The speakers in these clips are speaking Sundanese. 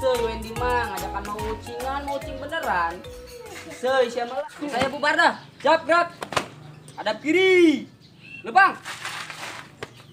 Seuy Wendy mah ngajakan mau ucingan, mau ucing beneran. Seuy sia mah. Saya bubar dah. Siap gerak. Hadap kiri. Lubang.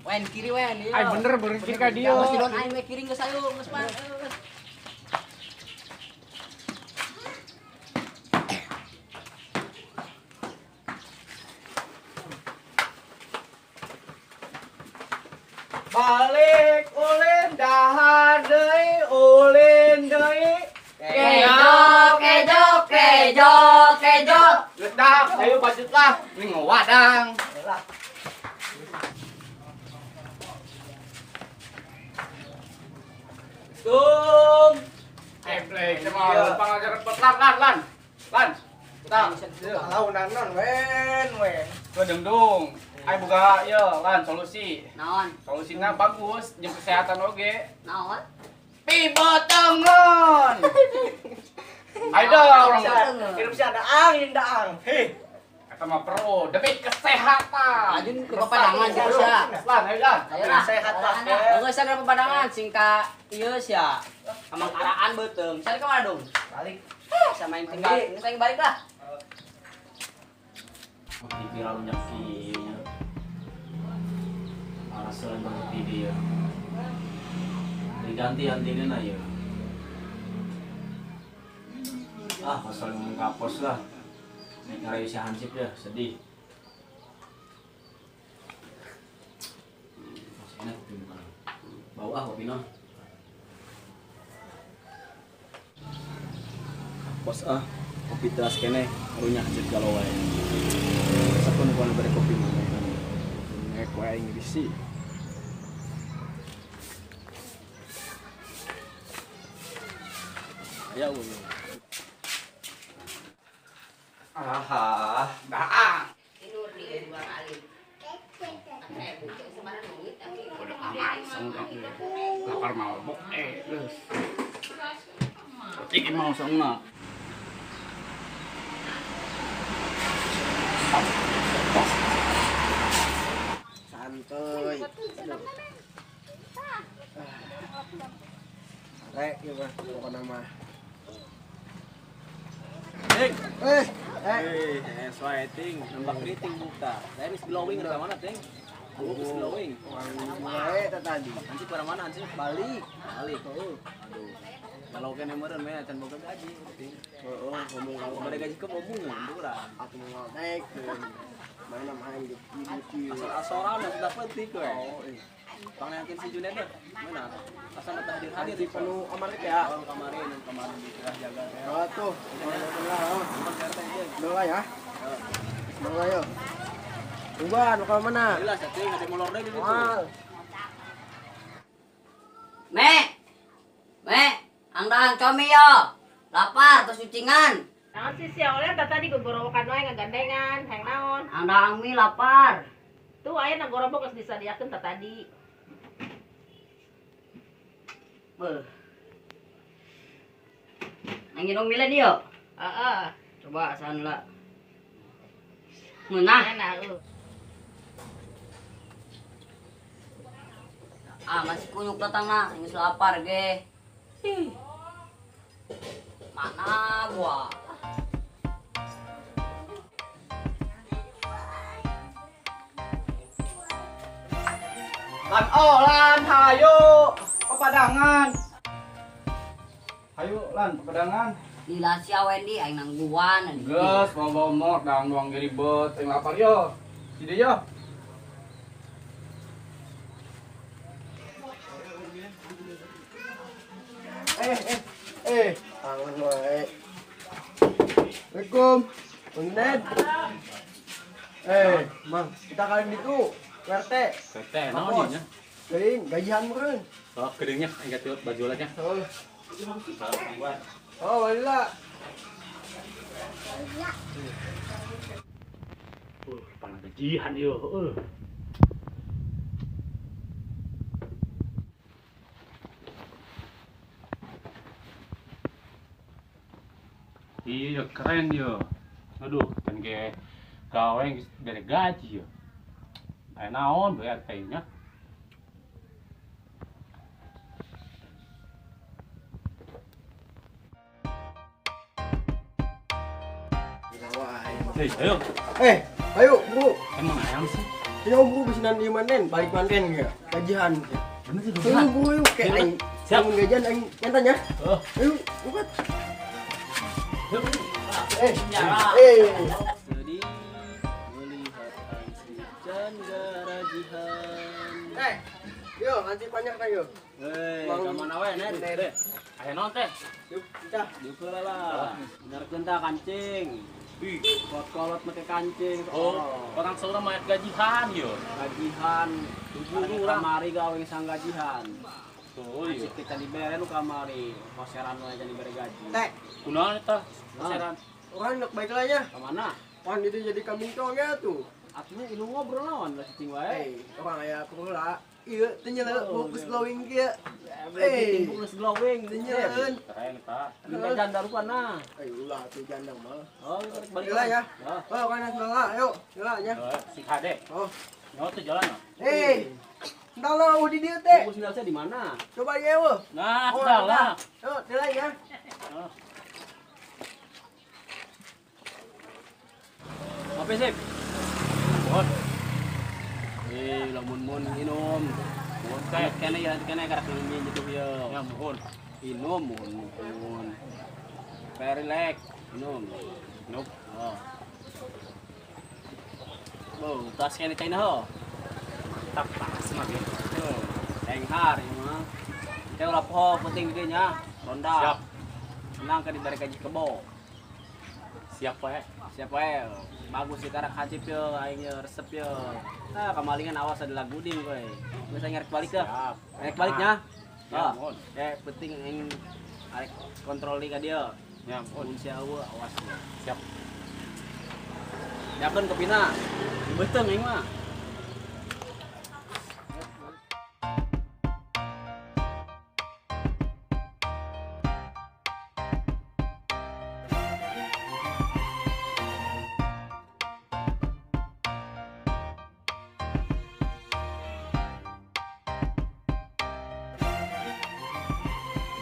Wen kiri wen. Ay bener bener kiri ka dieu. Mesti don aing we kiri geus ayo geus mah. Balik ulin dahar deui ulin deui. Kejo kejo kejo kejo. Geus dah, ayo lanjut lah. Ini ngawadang. Tung. Template sama lempang aja repot lan lan lan. Lan. Tak, Launan non wen wen. Deng dong. Ayo buka ye lan solusi. Naon? Solusina bagus jeung kesehatan oge. Naon? Pibotongon. Ayo dah orang. Hirup si ada ang jeung daang. Hei, kata mah pro demi kesehatan. Ajun ke papadangan gitu sia. Lan, ayo lan. Ayo lah. Sehat lah. Geus ke papadangan sing ka ieu sia. Kamangkaraan beuteung. Saya ke mana dong? Balik. Sama yang tinggal, geus aing balik lah. TV lalu nyakinya. Alasan banget TV ya. Diganti antinnya ya. Ah, pasal ngomong kapos lah. Naik ngarayu si Hansip ya, sedih. Masih enak kopi bukan. Bau ah kopi noh. Kapos ah, kopi teras kene, karunya Hansip galau wae. Sapun kuan bere kopi mana kan. Nek wae Inggris sih. Ya udah. Ah, daang. Tidur di dua kali. Udah aman, semua lapar mau bok geus. Iki mau sauna. Santuy. Rek ieu mah pokona mah. Eh, Eh, sweating, nembak keriting buka. Saya is glowing dari mana, Ting? Aku is glowing. Wae teh tadi. Hansip pada mana, Hansip? Balik. Balik. Aduh. Kalau kene meureun meh can boga gaji, Ting. Heeh, ngomong Kalau kalau bade gaji ke bobungan, kurang. atuh mau naik. Main main di di. Asal-asoran yang sudah penting we. Oh, eh. Pangyakin si Junet deh. Mana? Asal teh hadir-hadir Hansip anu kemarin ya. Oh, kemarin, kemarin di tengah jaga teh. Oh tuh, oh, Cuman RT aja. Doa ya. Doa yo. Tungguan, mau ke mana? Jelas ya, Ting, ada molor deui di situ. Moal. Me. Me, angdahan kami yo. Lapar terus ucingan. Naon sih sia oleh tah tadi gogorowokan wae ngagandengan, hayang naon. Angdahan mi lapar. Tuh aya na gorobok geus disadiakeun tah tadi. Beuh. Angin umile dia. Heeh. Coba asan lah. Ngeunah. Enak eueuh. Ah, masih kunyuk datang nah, geus lapar ge. Ih. Mana gua? Lan oh lan hayu pepadangan. Hayu lan pepadangan. Lila sia Wendy aing nangguan. Geus mau bawa mok dang doang ribet aing lapar yo. Sini yo. Eh, tangan wae. Assalamualaikum. Bang Ned. Eh, Mang, kita kalian itu RT. RT naon ieu nya? Geuing, gajian meureun. Oh, geuringnya aing gatiut baju nya. Oh. Oh, walila. Pangan gajian ieu, heuh. Iya keren yo. Aduh, kan ge gawe geus bere gaji yo. Aya naon bae RT nya. Hei, ayo. Ayo, bro. Emang ayam sih? Ya, bro, bisinan di manten, balik manten ya. Gajian. Bener sih, gajian. Ayo, bro, ayo. Kayak aing. Siap. Gajian aing nyantanya. Oh. Ayo, bukat. Sedih melihat hansip garajihan. Yo, hansip banyak kan yo. Hei, ka mana we, Nen? Aya naon teh? Yuk, kita. Diuk heula lah. Benerkeun tah kancing. Ih, Kolot-kolot make kancing. oh, orang saurang mah gajihan yo. Gajihan. Buru Urang kamari gawe sang gajihan. Oh iya. Hansip kita dibere nu kamari. Koseran we can dibere gaji. Teh, Kunaon eta? Koseran. orang nak baik lah ya. Ka mana? Pan itu jadi kambing congnya tuh. Atuh ilu ngobrol naon lah cicing wae. Orang aya kumaha? Iya, teu nyala fokus glowing kieu. Fokus glowing. Teu nyaleun. Keren eta. Minta janda rupana. Ulah tuh janda mah. Oh, balik lah ya. Oh, kan heula, ayo, heula nya. Si Kade. Oh. Nyawa tuh jalan. Entar lah di dieu teh. Fokus sendal saya di mana? Coba ye eueuh. Nah, salah. Yo, jalan ya. Kopi sip. Mohon. Lamun mun minum. Mohon teh. Kene ya kene karak nang gitu yo. Ya mohon. Minum mohon mohon. Relax, minum. Minum. Oh. Oh, tas kene China ho. Tak tas mah ge. Tenghar ya mah. Teh ulah poho penting ge nya. Ronda. Siap. Menang ke dibere gaji kebo. Siap wae. Siap wae. Bagus sih karak hansip yo, aing yo resep yo. Nah, kamalingan awas ada lagu ding kowe. Geus aing arek balik ke. Siap. Arek baliknya. Ya, Ah. mohon. Penting aing arek kontrol ka dia. Ya, mohon. Mun sia eueuh awas. Siap. Yakeun kopina. Beuteung aing mah.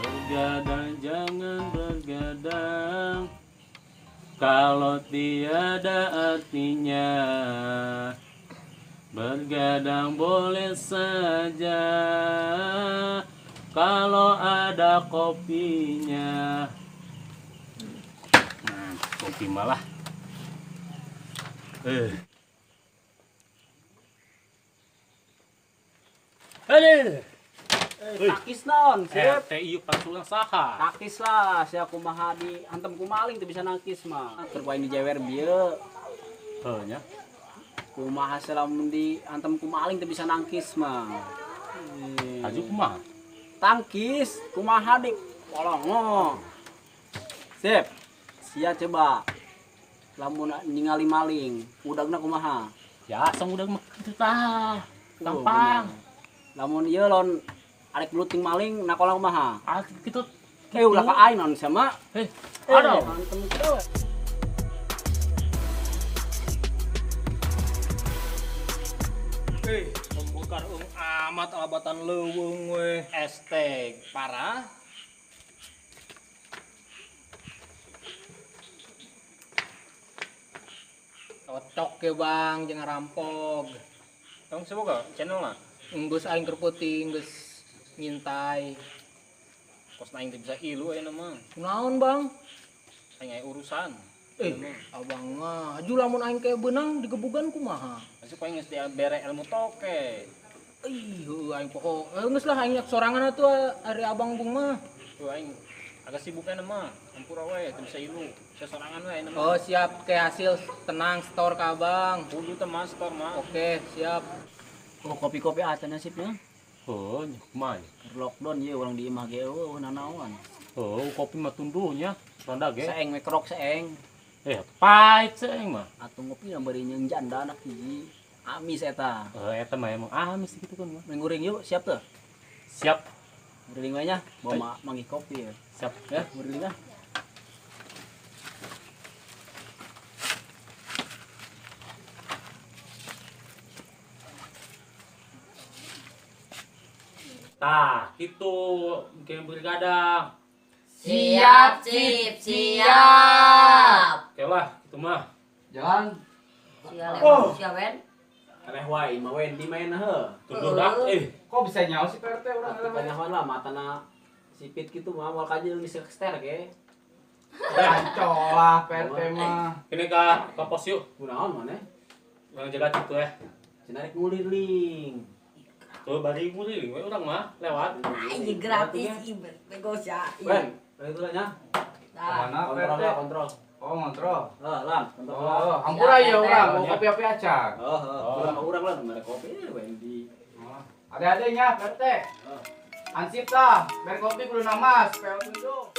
Bergadang jangan bergadang kalau tiada artinya. Bergadang boleh saja kalau ada kopinya. Nah, kopi malah. Aduh. Takis naon, sip. Teh ieu pangsulang saha? Takis lah, sia kumaha di hantem ku maling teu bisa nangkis mah. Keur ku aing dijewer bieu. Heuh nya. Kumaha lamun di hantem ku maling teu bisa nangkis mah. Aju kumaha? Tangkis, kumaha di polongo. Sip. Sia coba. Lamun ningali maling, udagna kumaha? Ya, sang udag mah kitu tah. Gampang. Lamun ieu lawan arek beluting maling nakola kumaha? Ah, kitu. Ulah ka aing naon sama. Aduh. Hantem kitu. Membongkar amat alabatan leuweung we. ST parah. Cocok ya bang, jangan rampok. Tong semoga channel lah. Enggeus aing keur peuting, geus ngintai. Kos aing teu bisa ilu ayeuna mah. Kunaon bang? Aing aya urusan. Abang mah, aju lamun aing kayak beunang digebugan kumaha? Masuk aing geus dibere ilmu toke. Ih, heueuh aing pokok. Geus lah aing sorangan atuh ari abang bung mah. Tuh aing agak sibuk ayeuna mah. Ampura we teu bisa ilu. Sesorangan we ayeuna mah. Oh, siap ke hasil tenang store ka abang. Kudu teh mah store mah. Oke, siap. Oh, kopi-kopi acan nasibnya. Oh, kumaha? Lockdown ye urang di imah ge eueuh nanaon. Oh, kopi mah tunduhnya. Ronda ge. Seeng we kerok seeng. Pahit seeng mah. Atuh ngopi na bari nyeung janda anak hiji. Amis eta. Eta mah emang amis gitu kan mah. Menguring yuk, siap tuh? Siap. Nguriling we nya, bawa manggih kopi ya. Siap. Ya, nguriling ah. Tah, gitu mungkin bergadang. Siap, sip, siap. Oke lah, gitu mah. Jalan. Sia lewat sia wen. Eleh wae mah Wendy main heuh. Tunduh dak eh. Kok bisa nyawa sih Pak RT urang Atuh eleh wae? kanyahoan lah matana sipit gitu mah moal kajeun geus ster ge. Ngaco lah Pak RT mah. Ini ka pos yuk. Kunaon maneh? Urang jaga situ eh. Cenah rek nguliling. Tuh bari nguliling we urang mah lewat. Ih gratis ih bego sia. Wen, balik dulu nya. Tah. Kemana Pak Kontrol RT? lah, kontrol. Oh, ngontrol. Heuh, lang, kontrol. lah. Oh, hampura ya urang, mau Ya. kopi-kopi aja. Heuh, heuh, urang urang lah mere kopi Wendy. Ada-adanya Pak RT. Hansip tah, ber kopi kudu namas, PL tunduk.